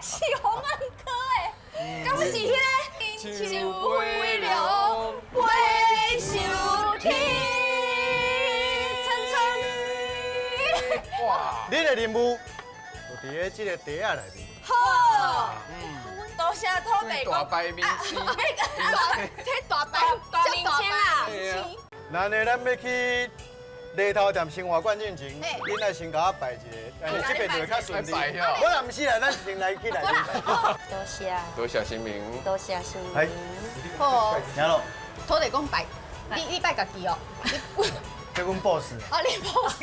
是洪安哥哎，敢是彼个？樹飛龍飛上天，層層。哇！恁的任務就佇咧這个袋仔內面。好，多謝土地公。大白明星，這大白大明星啊！那呢，咱欲去犁頭店生活館進前，恁愛先共我拜一个，按呢這邊就會較順利。無啦，毋是啦，咱先來去內面拜。多謝，多謝神明。多謝神係明。好，聽咯，土地公拜，你拜家己哦。這阮 boss。哦，你 boss。